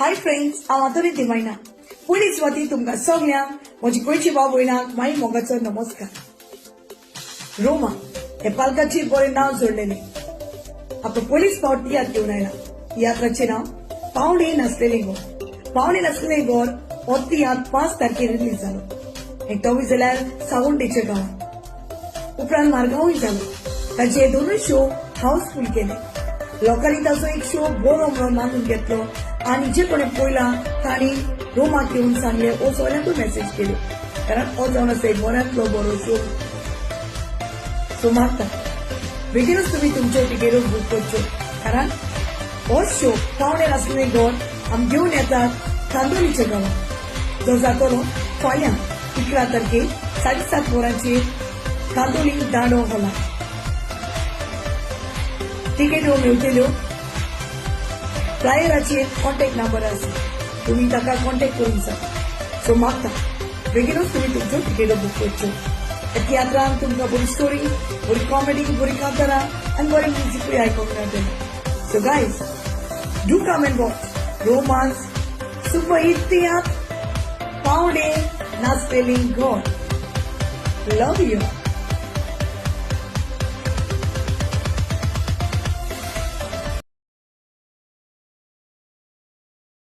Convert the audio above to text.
Hi friends, हांव आंतोनी दिमायना. पयलीच सुवाती तुमकां सगल्यांक म्हजी गोंयची भाव भयणांक माई मोगाचो नमस्कार. रोमा हे पालकाचेर बरें नांव जोडलेलें आपलो पयलीच फावट तियात्र घेवन आयला. तियात्राचें नांव पावणे नासलेलें घर. पावणे नासलेलें घर हो तियात्र 5 तारखेर रिलीज जालो आनी तोवूय जाल्यार सावंडेच्या गांवांत. उपरांत मारगांवूय जालो. ताचे दोनूय शो हाऊसफूल केले. लोकांनी ताचो एक शो बरो म्हणून मानून घेतलो आनी जे कोणें पळयला तांणी रोमाक येवन सांगलें ओ सगळ्यांकूय मॅसेज केल्यो, कारण हो जावन आसा एक बऱ्यांतलो बरो शो. सो मागता बेगीनूच तुमी तुमच्यो टिकेट्यो बूक करच्यो, कारण हो शो पावणे नासलेलें घर आमी घेवन येतात कांदोलीच्या गांवांत, जो जातलो फाल्यां 11 तारखेर 7:30 वरांचेर कांदोली दांडो हॉलात. तिकेट्यो मेळटल्यो फ्लायराचेर कॉन्टॅक्ट नंबर आसा, तुमी ताका कॉन्टॅक्ट करूंक जाता. सो मागता बेगीनूच तुमी तुमच्यो तिकेट्यो बूक करच्यो. ह्या तियात्रान तुमकां बरी स्टोरी, बरी कॉमेडी, बरी कांतारां आनी बरें म्युजिकूय आयकूंक मेळटलें. So guys, do come and watch Roma's super hit तियात्र पावणे नासलेलें घर. Love you.